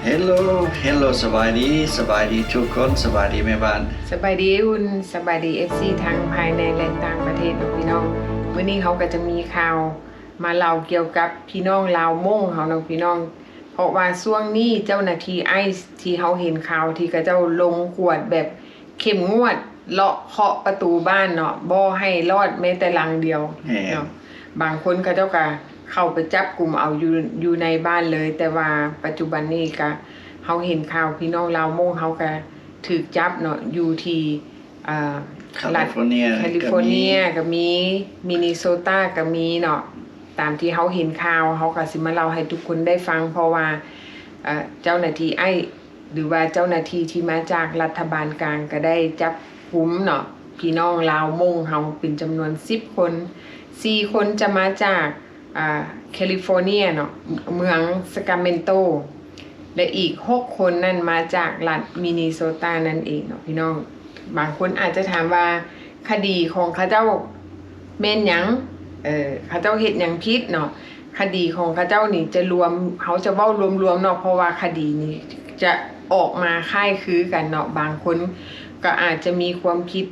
Hello, hello ສະບາຍດີ ສະບາຍດີທຸກຄົນ ສະບາຍດີແມ່ບ້ານ ສະບາຍດີອ້າຍອຸ່ນ ສະບາຍດີ ເອັຟຊີ ທັງພາຍໃນ ແລະ ຕ່າງປະເທດເນາະພີ່ນ້ອງ. ມື້ນີ້ເຮົາກໍຈະມີຂ່າວມາເລົ່າກ່ຽວກັບພີ່ນ້ອງລາວມົ້ງເຮົາເນາະພີ່ນ້ອງ. ເພາະວ່າຊ່ວງນີ້ເຈົ້າໜ້າທີ່ໄອສ໌ທີ່ເຮົາເຫັນຂ່າວທີ່ເຂົາເຈົ້າລົງກວດແບບເຂັ້ມງວດ ເລາະເຄາະປະຕູບ້ານເນາະ ບໍ່ໃຫ້ລອດແມ້ແຕ່ຫຼັງດຽວ ແມ່ນ ເນາະ. ບາງຄົນເຂົາເຈົ້າກໍເຂົ້າໄປຈັບກຸມເອົາຢູ່ ຢູ່ໃນບ້ານເລີຍ ແຕ່ວ່າປັດຈຸບັນນີ້ກໍເຮົາເຫັນຂ່າວພີ່ນ້ອງລາວມົ້ງເຮົາກໍຖືກຈັບເນາະ ຢູ່ທີ່ ອ່າ ຄາລິຟໍເນຍ ລັດ ຄາລິຟໍເນຍກໍມີ ມິນນີໂຊຕາກໍມີເນາະ. ຕາມທີ່ເຮົາເຫັນຂ່າວ ເຮົາກໍຊິມາເລົ່າໃຫ້ທຸກຄົນໄດ້ຟັງ ເພາະວ່າ ເອີ ເຈົ້າໜ້າທີ່ໄອ ຫຼືວ່າເຈົ້າໜ້າທີ່ທີ່ມາຈາກລັດຖະບານກາງກໍໄດ້ຈັບກຸມເນາະ ພີ່ນ້ອງລາວມົ້ງເຮົາເປັນຈຳນວນສິບຄົນ ສີ່ຄົນຈະມາຈາກ ອ່າ ຄາລິຟໍເນຍເນາະ ເມືອງຊາຄຣາເມນໂຕ ແລະ ອີກຫົກຄົນນັ້ນມາຈາກລັດມິນນີໂຊຕານັ້ນເອງເນາະພີ່ນ້ອງ. ບາງຄົນອາດຈະຖາມວ່າ ຄະດີຂອງເຂົາເຈົ້າແມ່ນຫຍັງ? ເອີ ເຂົາເຈົ້າເຮັດຫຍັງຜິດເນາະ? ຄະດີຂອງເຂົາເຈົ້ານີ້ຈະລວມ ເຮົາຈະເວົ້າລວມໆເນາະ ເພາະວ່າຄະດີນີ້ຈະອອກມາຄ້າຍຄືກັນເນາະ. ບາງຄົນກໍອາດຈະມີຄວາມຜິດ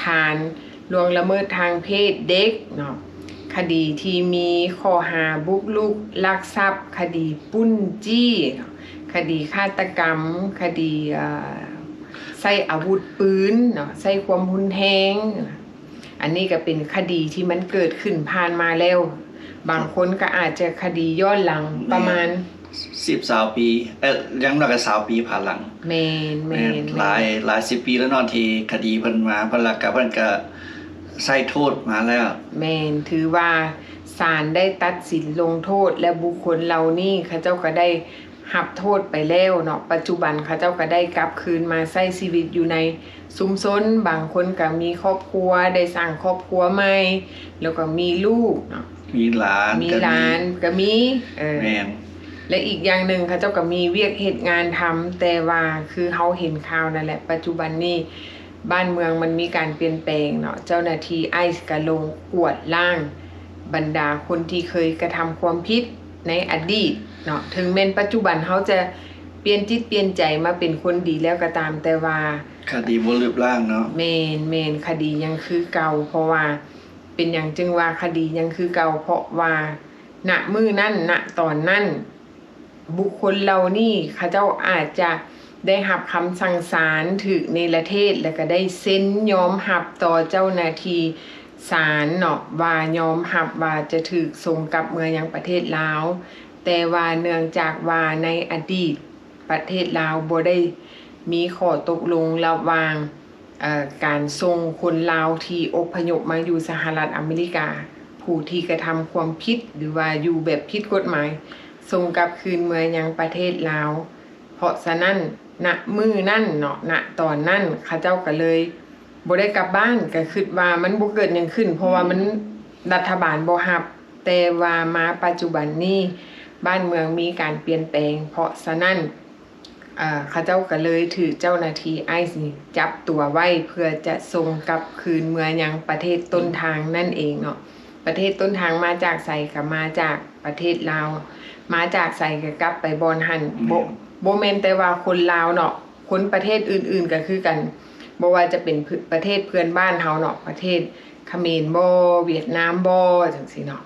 ຖານລ່ວງລະເມີດທາງເພດເດັກເນາະ, ຄະດີທີ່ມີຂໍ້ຫາບຸກລຸກ, ລັກຊັບ, ຄະດີປຸ້ນຈີ້ເນາະ, ຄະດີຄາດຕະກຳ, ຄະດີ ເອີ ໃຊ້ອາວຸດປືນເນາະ, ໃຊ້ຄວາມຮຸນແຮງ. ອັນນີ້ກໍເປັນຄະດີທີ່ມັນເກີດຂຶ້ນຜ່ານມາແລ້ວ, ບາງຄົນກໍອາດຈະຄະດີຍ້ອນຫຼັງປະມານ ສິບ ຊາວປີ ເອີ ຢ່າງໜ້ອຍກໍຊາວປີຜ່ານຫຼັງ. ແມ່ນໆໆ ແມ່ນ ຫຼາຍ ຫຼາຍສິບປີແລ້ວເນາະ ທີ່ຄະດີເພິ່ນມາ ເພິ່ນລະກະ ເພິ່ນກະໃຊ້ໂທດມາແລ້ວ. ແມ່ນ ຖືວ່າສານໄດ້ຕັດສິນລົງໂທດ ແລະ ບຸກຄົນເຫຼົ່ານີ້ເຂົາເຈົ້າກໍໄດ້ຮັບໂທດໄປແລ້ວເນາະ. ປັດຈຸບັນເຂົາເຈົ້າກໍໄດ້ກັບຄືນມາໃຊ້ຊີວິດຢູ່ໃນຊຸມຊົນ, ບາງຄົນກໍມີຄອບຄົວ ໄດ້ສ້າງຄອບຄົວໃໝ່ ແລ້ວກໍມີລູກເນາະ. ມີຫຼານ ມີຫຼານກໍມີ ເອີ ແມ່ນ ແລະ ອີກຢ່າງໜຶ່ງເຂົາເຈົ້າກໍມີວຽກເຮັດງານທຳ, ແຕ່ວ່າຄືເຮົາເຫັນຂ່າວນັ້ນແຫຼະ ປັດຈຸບັນນີ້ບ້ານເມືອງມັນມີການປ່ຽນແປງເນາະ, ເຈົ້າໜ້າທີ່ໄອສ໌ກໍລົງກວດລ້າງບັນດາຄົນທີ່ເຄີຍກະທຳຄວາມຜິດໃນອະດີດເນາະ, ເຖິງແມ່ນປັດຈຸບັນເຮົາຈະປ່ຽນຈິດປ່ຽນໃຈມາເປັນຄົນດີແລ້ວກໍຕາມ, ແຕ່ວ່າຄະດີບໍ່ລຶບລ້າງເນາະ. ແມ່ນໆ ຄະດີຍັງຄືເກົ່າ, ເພາະວ່າ ເປັນຫຍັງຈຶ່ງວ່າຄະດີຍັງຄືເກົ່າ? ເພາະວ່າ ນະມື້ນັ້ນ ນະຕອນນັ້ນ ບຸກຄົນເຫຼົ່ານີ້ເຂົາເຈົ້າອາດຈະໄດ້ຮັບຄຳສັ່ງສານ ຖືກເນລະເທດ ແລ້ວກໍໄດ້ເຊັນຍອມຮັບຕໍ່ເຈົ້າໜ້າທີ່ສານເນາະ ວ່າຍອມຮັບວ່າຈະຖືກສົ່ງກັບເມືອຍັງປະເທດລາວ, ແຕ່ວ່າເນື່ອງຈາກວ່າໃນອະດີດ ປະເທດລາວບໍ່ໄດ້ມີຂໍ້ຕົກລົງລະຫວ່າງ ເອີ ການສົ່ງຄົນລາວທີ່ອົບພະຍົບມາຢູ່ສະຫະລັດອາເມລິກາ ຜູ້ທີ່ກະທຳຄວາມຜິດ ຫຼືວ່າຢູ່ແບບຜິດກົດໝາຍ ສົ່ງກັບຄືນເມືອຍັງປະເທດລາວ. ເພາະສະນັ້ນ ນະມື້ນັ້ນເນາະ ນະຕອນນັ້ນ ເຂົາເຈົ້າກະເລີຍບໍ່ໄດ້ກັບບ້ານ ກະຄິດວ່າມັນບໍ່ເກີດຫຍັງຂຶ້ນ ເພາະວ່າມັນ ລັດຖະບານບໍ່ຮັບ. ແຕ່ວ່າມາປັດຈຸບັນນີ້ ບ້ານເມືອງມີການປ່ຽນແປງ ເພາະສະນັ້ນ ເອີ ເຂົາເຈົ້າກະເລີຍຖືກເຈົ້າໜ້າທີ່ໄອສ໌ນີ້ຈັບຕົວໄວ້ ເພື່ອຈະສົ່ງກັບຄືນເມືອຍັງປະເທດຕົ້ນທາງນັ້ນເອງເນາະ. ປະເທດຕົ້ນທາງມາຈາກໃສ? ກະມາຈາກປະເທດລາວ, ມາຈາກໃສກະກັບໄປບ່ອນຫັ້ນ. ບໍ່ ແມ່ນ ບໍ່ແມ່ນແຕ່ວ່າຄົນລາວເນາະ, ຄົນປະເທດອື່ນໆກະຄືກັນ, ບໍ່ວ່າຈະເປັນປະເທດເພື່ອນບ້ານເຮົາເນາະ, ປະເທດຂະເໝນບໍ ຫວຽດນາມບໍ ຈັ່ງຊີ້ເນາະ.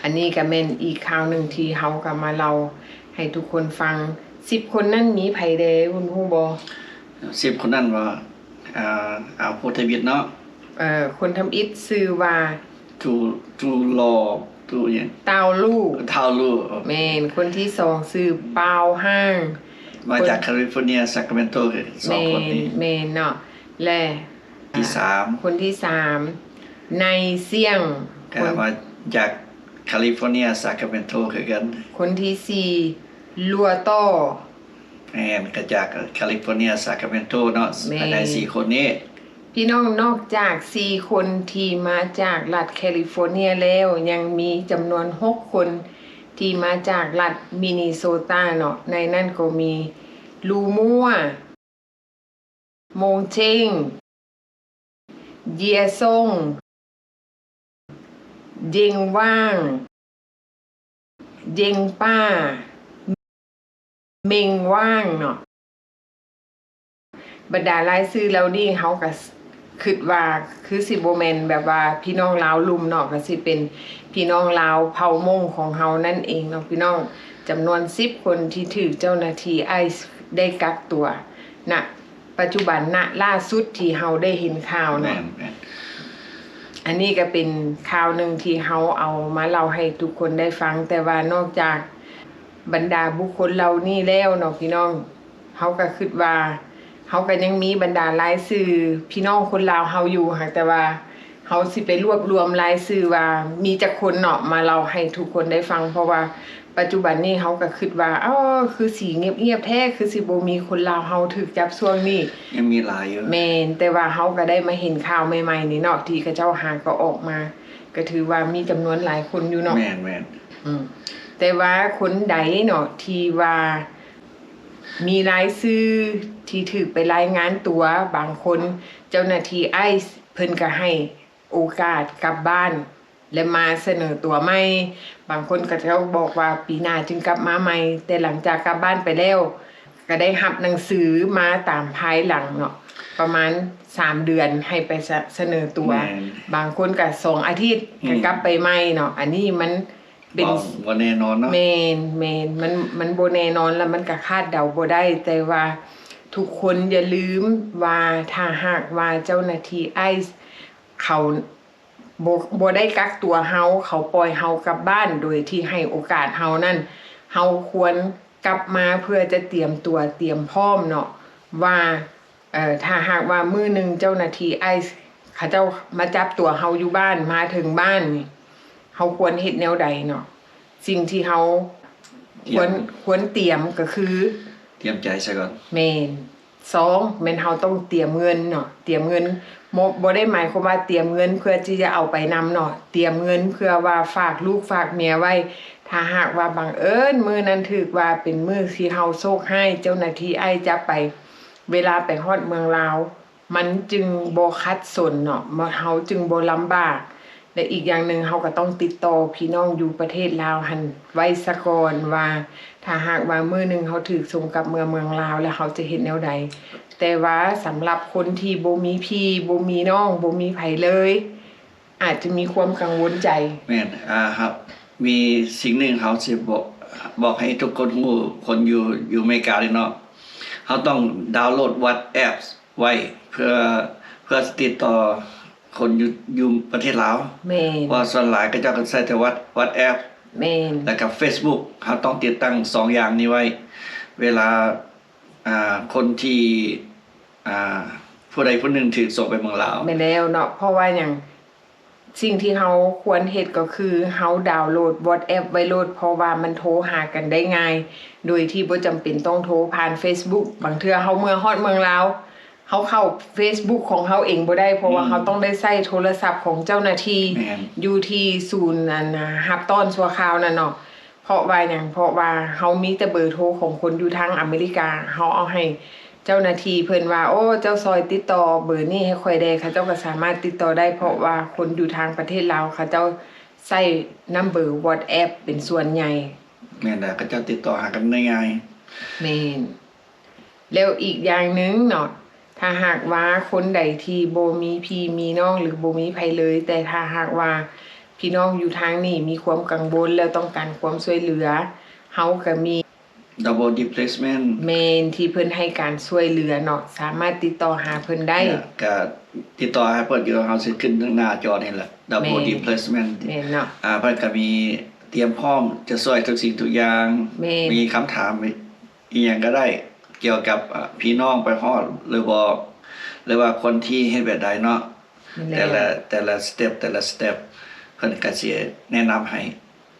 ອັນນີ້ກະແມ່ນອີກຂ່າວໜຶ່ງທີ່ເຮົາກະມາເລົ່າໃຫ້ທຸກຄົນຟັງ. ສິບຄົນນັ້ນມີໃຜແດ່ ຄຸນຮູ້ບໍ່? ສິບຄົນນັ້ນວ່າ ເອົາ ເອົາຜູ້ທຳອິດເນາະ. ເອີ ຄົນທຳອິດຊື່ວ່າ ທູ ທູລໍ ທູຫຍັງ? ຕາວລູ ຕາວລູ. ແມ່ນ. ຄົນທີສອງຊື່ ປາວຮ່າງ ມາຈາກ ຄາລິຟໍເນຍ ຊາຄຣາເມນໂຕ. ສອງຄົນນີ້ ແມ່ນເນາະ. ແລະ ທີສາມ ຄົນທີສາມ ໄນຊຽງ ກໍມາຈາກ ຄາລິຟໍເນຍ ຊາຄຣາເມນໂຕຄືກັນ. ຄົນທີສີ່ ລົວໂຕ ແມ່ນ ກໍຈາກ ຄາລິຟໍເນຍ ຊາຄຣາເມນໂຕເນາະ. ແມ່ນ. ພາຍໃນສີ່ຄົນນີ້ ພີ່ນ້ອງ ນອກຈາກສີ່ຄົນທີ່ມາຈາກລັດ ຄາລິຟໍເນຍ ແລ້ວ ຍັງມີຈຳນວນຫົກຄົນທີ່ມາຈາກລັດ ມິນນີໂຊຕາ ເນາະ. ໃນນັ້ນກໍມີ ລູມົວ ໂມງເຈັງ ເຢຍຊົງ ເຢັງຫວ່າງ ເຢັງປ້າ ເມັງຫວ່າງເນາະ. ບັນດາລາຍຊື່ເຫຼົ່ານີ້ ເຮົາກໍຄຶດວ່າຄືຊິບໍ່ແມ່ນແບບວ່າພີ່ນ້ອງລາວລຸ່ມເນາະ, ກໍຊິເປັນພີ່ນ້ອງລາວເຜົ່າມົ້ງຂອງເຮົານັ້ນເອງເນາະພີ່ນ້ອງ, ຈຳນວນສິບຄົນທີ່ຖືກເຈົ້າໜ້າທີ່ໄອສ໌ໄດ້ກັກຕົວ ນະ ປັດຈຸບັນ ນະ ລ່າສຸດທີ່ເຮົາໄດ້ເຫັນຂ່າວເນາະ. ແມ່ນໆ. ອັນນີ້ກໍເປັນຂ່າວໜຶ່ງທີ່ເຮົາເອົາມາເລົ່າໃຫ້ທຸກຄົນໄດ້ຟັງ, ແຕ່ວ່ານອກຈາກບັນດາບຸກຄົນເຫຼົ່ານີ້ແລ້ວເນາະພີ່ນ້ອງ, ເຮົາກໍຄຶດວ່າ ເຮົາກໍຍັງມີບັນດາລາຍຊື່ພີ່ນ້ອງຄົນລາວເຮົາຢູ່, ຫາກແຕ່ວ່າ ເຮົາຊິໄປລວບລວມລາຍຊື່ວ່າມີຈັກຄົນເນາະ ມາເລົ່າໃຫ້ທຸກຄົນໄດ້ຟັງ, ເພາະວ່າປັດຈຸບັນນີ້ເຮົາກໍຄຶດວ່າ ເອີ ຄືຊິງຽບໆແທ້ ຄືຊິບໍ່ມີຄົນລາວເຮົາຖືກຈັບຊ່ວງນີ້. ຍັງມີຫຼາຍຢູ່. ແມ່ນ, ແຕ່ວ່າເຮົາກໍໄດ້ມາເຫັນຂ່າວໃໝ່ໆນີ້ເນາະ ທີ່ເຂົາເຈົ້າຫາກໍອອກມາ, ກໍຖືວ່າມີຈຳນວນຫຼາຍຄົນຢູ່ເນາະ. ແມ່ນໆ. ອືມ ແຕ່ວ່າຄົນໃດເນາະ ທີ່ວ່າມີລາຍຊື່ທີ່ຖືກໄປລາຍງານຕົວ, ບາງຄົນເຈົ້າໜ້າທີ່ໄອສ໌ເພິ່ນກໍໃຫ້ ໂອກາດກັບບ້ານ ແລະ ມາສະເໜີຕົວໃໝ່. ບາງຄົນເຂົາເຈົ້າບອກວ່າປີໜ້າຈຶ່ງກັບມາໃໝ່, ແຕ່ຫຼັງຈາກກັບບ້ານໄປແລ້ວ ກໍໄດ້ຮັບໜັງສືມາຕາມພາຍຫຼັງເນາະ, ປະມານສາມເດືອນໃຫ້ໄປສະ ສະເໜີຕົວ. ແມ່ນ. ບາງຄົນກໍສອງອາທິດ ອືມ ກໍກັບໄປໃໝ່ເນາະ. ອັນນີ້ມັນເປັນ ບໍ່ ບໍ່ແນ່ນອນເນາະ. ແມ່ນ, ແມ່ນ. ມັນ ມັນບໍ່ແນ່ນອນ ແລ້ວມັນກໍຄາດເດົາບໍ່ໄດ້, ແຕ່ວ່າທຸກຄົນຢ່າລືມວ່າ ຖ້າຫາກວ່າເຈົ້າໜ້າທີ່ໄອສ໌ເຂົາ ບໍ່ ບໍ່ໄດ້ກັກຕົວເຮົາ, ເຂົາປ່ອຍເຮົາກັບບ້ານໂດຍທີ່ໃຫ້ໂອກາດເຮົານັ້ນ, ເຮົາຄວນກັບມາເພື່ອຈະຕຽມຕົວຕຽມພ້ອມເນາະ ວ່າ ເອີ ຖ້າຫາກວ່າມື້ໜຶ່ງເຈົ້າໜ້າທີ່ໄອສ໌ເຂົາເຈົ້າມາຈັບຕົວເຮົາຢູ່ບ້ານ, ມາເຖິງບ້ານນີ້ ເຮົາຄວນເຮັດແນວໃດເນາະ? ສິ່ງທີ່ເຮົາຄວນ ຕຽມ ຄວນຕຽມກໍຄື ຕຽມໃຈຊະກ່ອນ. ແມ່ນ. ສອງ ແມ່ນເຮົາຕ້ອງຕຽມເງິນເນາະ, ຕຽມເງິນ ບໍ່ ບໍ່ໄດ້ໝາຍຄວາມວ່າຕຽມເງິນເພື່ອທີ່ຈະເອົາໄປນຳເນາະ, ຕຽມເງິນເພື່ອວ່າຝາກລູກຝາກເມຍໄວ້. ຖ້າຫາກວ່າບັງເອີນມື້ນັ້ນຖືກວ່າເປັນມື້ທີ່ເຮົາໂຊກຮ້າຍ, ເຈົ້າໜ້າທີ່ໄອສ໌ຈັບໄປ, ເວລາໄປຮອດເມືອງລາວ ມັນຈຶ່ງບໍ່ຂັດສົນເນາະ, ເຮົາຈຶ່ງບໍ່ລຳບາກ. ແລະ ອີກຢ່າງໜຶ່ງ ເຮົາກໍຕ້ອງຕິດຕໍ່ພີ່ນ້ອງຢູ່ປະເທດລາວຫັ້ນໄວ້ສາກ່ອນວ່າ ຖ້າຫາກວ່າມື້ໜຶ່ງເຮົາຖືກສົ່ງກັບເມືອເມືອງລາວ ແລ້ວເຮົາຈະເຮັດແນວໃດ? ແຕ່ວ່າສຳລັບຄົນທີ່ບໍ່ມີພີ່ ບໍ່ມີນ້ອງ ບໍ່ມີໃຜເລີຍ ອາດຈະມີຄວາມກັງວົນໃຈ. ແມ່ນ. ອ່າ ເຮົາມີສິ່ງໜຶ່ງເຮົາຊິບອກ ບອກໃຫ້ທຸກຄົນຮູ້, ຄົນຢູ່ ຢູ່ອາເມລິການີ້ເນາະ, ເຮົາຕ້ອງດາວໂຫຼດວັອດແອັບ ໄວ້ ເພື່ອ ເພື່ອຕິດຕໍ່ຄົນຢູ່ ຢູ່ປະເທດລາວ. ແມ່ນ. ເພາະວ່າສ່ວນຫຼາຍເຂົາເຈົ້າກໍໃຊ້ແຕ່ວັອດ ວັອດແອັບ. ແມ່ນ. ແລ້ວກໍເຟສບຸກ ເຮົາຕ້ອງຕິດຕັ້ງສອງຢ່າງນີ້ໄວ້ ເວລາ ອ່າ ຄົນທີ່ ອ່າ ຜູ້ໃດຜູ້ໜຶ່ງຖືກສົ່ງໄປເມືອງລາວ. ແມ່ນແລ້ວເນາະ, ເພາະວ່າຫຍັງ? ສິ່ງທີ່ເຮົາຄວນເຮັດກໍຄືເຮົາດາວໂຫຼດວັອດແອັບໄວ້ໂລດ, ເພາະວ່າມັນໂທຫາກັນໄດ້ງ່າຍ ໂດຍທີ່ບໍ່ຈຳເປັນຕ້ອງໂທຜ່ານເຟສບຸກ. ບາງເທື່ອເຮົາເມືອຮອດເມືອງລາວ ເຮົາເຂົ້າເຟສບຸກຂອງເຮົາເອງບໍ່ໄດ້, ເພາະວ່າ ອືມ ເຮົາຕ້ອງໄດ້ໃຊ້ໂທລະສັບຂອງເຈົ້າໜ້າທີ່ ແມ່ນ ຢູ່ທີ່ສູນ ອັນ ຮັບຕ້ອນຊົ່ວຄາວນັ້ນເນາະ. ເພາະວ່າຫຍັງ? ເພາະວ່າເຮົາມີແຕ່ເບີໂທຂອງຄົນຢູ່ທາງອາເມລິກາ, ເຮົາເອົາໃຫ້ເຈົ້າໜ້າທີ່ເພິ່ນວ່າ ໂອ້ ເຈົ້າຊ່ອຍຕິດຕໍ່ເບີນີ້ໃຫ້ຂ້ອຍແດ່, ເຂົາເຈົ້າກໍສາມາດຕິດຕໍ່ໄດ້, ເພາະວ່າຄົນຢູ່ທາງປະເທດລາວ ເຂົາເຈົ້າໃຊ້ນຳເບີວັອດແອັບເປັນສ່ວນໃຫຍ່. ແມ່ນແລ້ວ, ເຂົາເຈົ້າຕິດຕໍ່ຫາກັນໄດ້ງ່າຍ. ແມ່ນ. ແລ້ວອີກຢ່າງໜຶ່ງເນາະ, ຖ້າຫາກວ່າຄົນໃດທີ່ບໍ່ມີພີ່ມີນ້ອງ ຫຼື ບໍ່ມີໃຜເລີຍ, ແຕ່ຖ້າຫາກວ່າພີ່ນ້ອງຢູ່ທາງນີ້ມີຄວາມກັງວົນ ແລ້ວຕ້ອງການຄວາມຊ່ວຍເຫຼືອ, ເຮົາກໍມີ Double Displacement ແມ່ນ ທີ່ເພິ່ນໃຫ້ການຊ່ວຍເຫຼືອເນາະ, ສາມາດຕິດຕໍ່ຫາເພິ່ນໄດ້. ກະຕິດຕໍ່ຫາເພິ່ນຢູ່, ເຮົາຊິຂຶ້ນໜ້າຈໍນີ້ແຫຼະ Double ແມ່ນ Displacement ແມ່ນເນາະ. ອ່າ ເພິ່ນກໍມີຕຽມພ້ອມຈະຊ່ວຍທຸກສິ່ງທຸກຢ່າງ. ແມ່ນ. ມີຄຳຖາມ ອີ່ຫຍັງກໍໄດ້ ກ່ຽວກັບ ອາ ພີ່ນ້ອງໄປຮອດຫຼືບໍ່ ຫຼືວ່າຄົນທີ່ເຮັດແບບໃດເນາະ. ແມ່ນແລ້ວ. ແຕ່ລະ ແຕ່ລະສະເຕັບ ແຕ່ລະສະເຕັບ ເພິ່ນກໍຊິແນະນຳໃຫ້.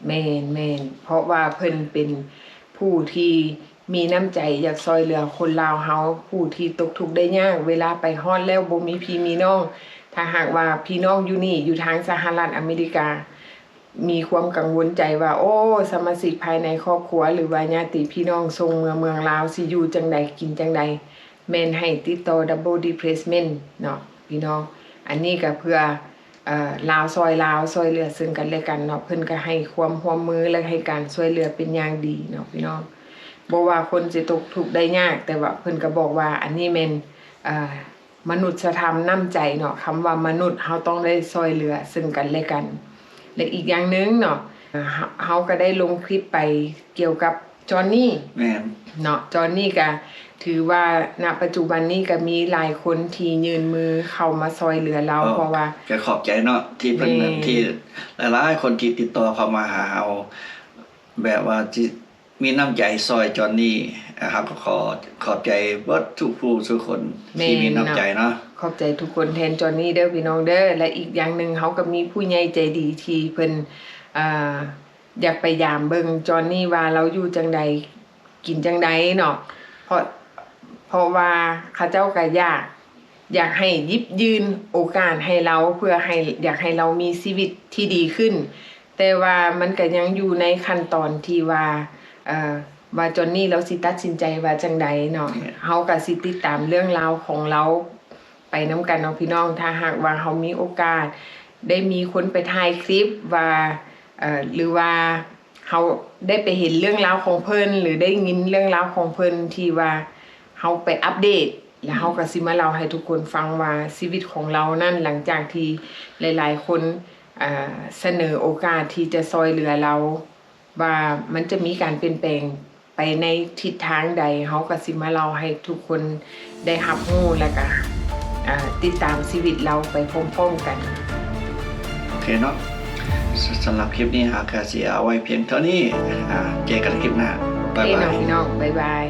ແມ່ນໆ ເພາະວ່າເພິ່ນເປັນຜູ້ທີ່ມີນ້ຳໃຈຢາກຊ່ວຍເຫຼືອຄົນລາວເຮົາ ຜູ້ທີ່ຕົກທຸກໄດ້ຍາກ ເວລາໄປຮອດແລ້ວບໍ່ມີພີ່ມີນ້ອງ. ຖ້າຫາກວ່າພີ່ນ້ອງຢູ່ນີ້ ຢູ່ທາງສະຫະລັດອາເມລິກາ ມີຄວາມກັງວົນໃຈວ່າ ໂອ້ ສະມາຊິກພາຍໃນຄອບຄົວ ຫຼືວ່າຍາດຕິພີ່ນ້ອງສົ່ງເມືອເມືອງລາວ ຊິຢູ່ຈັ່ງໃດ ກິນຈັ່ງໃດ, ແມ່ນໃຫ້ຕິດຕໍ່ Double Displacement ເນາະພີ່ນ້ອງ. ອັນນີ້ກໍເພື່ອ ເອີ ລາວຊ່ອຍລາວ ຊ່ອຍເຫຼືອເຊິ່ງກັນແລະກັນເນາະ, ເພິ່ນກໍໃຫ້ຄວາມຮ່ວມມື ແລະ ໃຫ້ການຊ່ວຍເຫຼືອເປັນຢ່າງດີເນາະພີ່ນ້ອງ. ບໍ່ວ່າຄົນຊິຕົກທຸກໄດ້ຍາກ, ແຕ່ວ່າເພິ່ນກໍບອກວ່າອັນນີ້ແມ່ນ ເອີ ມະນຸດສະທຳນ້ຳໃຈເນາະ, ຄຳວ່າມະນຸດ ເຮົາຕ້ອງໄດ້ຊ່ອຍເຫຼືອເຊິ່ງກັນແລະກັນ. ແລະອີກຢ່າງໜຶ່ງເນາະ ເຮົາ ເຮົາກໍໄດ້ລົງຄລິບໄປກ່ຽວກັບຈອນນີ ແມ່ນ ເນາະ, ຈອນນີກໍຖືວ່າ ນະປັດຈຸບັນນີ້ກໍມີຫຼາຍຄົນທີ່ຍື່ນມືເຂົ້າມາຊ່ອຍເຫຼືອລາວ ເພາະວ່າ ກໍຂອບໃຈເນາະ ທີ່ເພິ່ນ ແມ່ນ ທີ່ຫຼາຍໆຄົນທີ່ຕິດຕໍ່ເຂົ້າມາຫາເຮົາ ແບບວ່າຊິ ມີນ້ຳໃຈຊ່ອຍຈອນນີ ເຮົາກໍຂໍຂອບໃຈເບິດທຸກຜູ້ທຸກຄົນທີ່ມີນ້ຳໃຈເນາະ. ແມ່ນເນາະ ຂອບໃຈທຸກຄົນແທນຈອນນີເດີພີ່ນ້ອງເດີ. ແລະອີກຢ່າງໜຶ່ງ ເຮົາກໍມີຜູ້ໃຫຍ່ໃຈດີທີ່ເພິ່ນ ເອີ ຢາກໄປຢາມເບິ່ງຈອນນີວ່າລາວຢູ່ຈັ່ງໃດ ກິນຈັ່ງໃດເນາະ, ເພາະ ເພາະວ່າເຂົາເຈົ້າກໍຢາກ ຢາກໃຫ້ຢິບຍື່ນໂອກາດໃຫ້ລາວ ເພື່ອໃຫ້ ຢາກໃຫ້ລາວມີຊີວິດທີ່ດີຂຶ້ນ, ແຕ່ວ່າມັນກໍຍັງຢູ່ໃນຂັ້ນຕອນທີ່ວ່າ ເອີ ວ່າຈອນນີລາວຊິຕັດສິນໃຈວ່າຈັ່ງໃດເນາະ. ແມ່ນ ເຮົາກໍຊິຕິດຕາມເລື່ອງລາວຂອງລາວໄປນຳກັນເນາະພີ່ນ້ອງ. ຖ້າຫາກວ່າເຮົາມີໂອກາດໄດ້ມີຄົນໄປຖ່າຍຄລິບວ່າ ເອີ ຫຼືວ່າ ເຮົາໄດ້ໄປເຫັນເລື່ອງລາວຂອງເພິ່ນ ຫຼືໄດ້ຍິນເລື່ອງລາວຂອງເພິ່ນທີ່ວ່າເຮົາໄປອັບເດດ ແລ້ວເຮົາກໍຊິມາເລົ່າໃຫ້ທຸກຄົນຟັງວ່າຊີວິດຂອງລາວນັ້ນ ຫຼັງຈາກທີ່ຫຼາຍໆຄົນ ເອີ ສະເໜີໂອກາດທີ່ຈະຊ່ອຍເຫຼືອລາວ ວ່າມັນຈະມີການປ່ຽນແປງໄປໃນທິດທາງໃດ, ເຮົາກໍຊິມາເລົ່າໃຫ້ທຸກຄົນໄດ້ຮັບຮູ້ ແລ້ວກໍ ເອີ ຕິດຕາມຊີວິດລາວໄປພ້ອມໆກັນ. ໂອເຄເນາະ ສ- ສຳລັບຄລິບນີ້ເຮົາກໍຊິເອົາໄວ້ພຽງເທົ່ານີ້. ເຈີກັນຄລິບໜ້າ. ບາຍບາຍ ໂອເຄເນາະ ພີ່ນ້ອງ ບາຍບາຍ.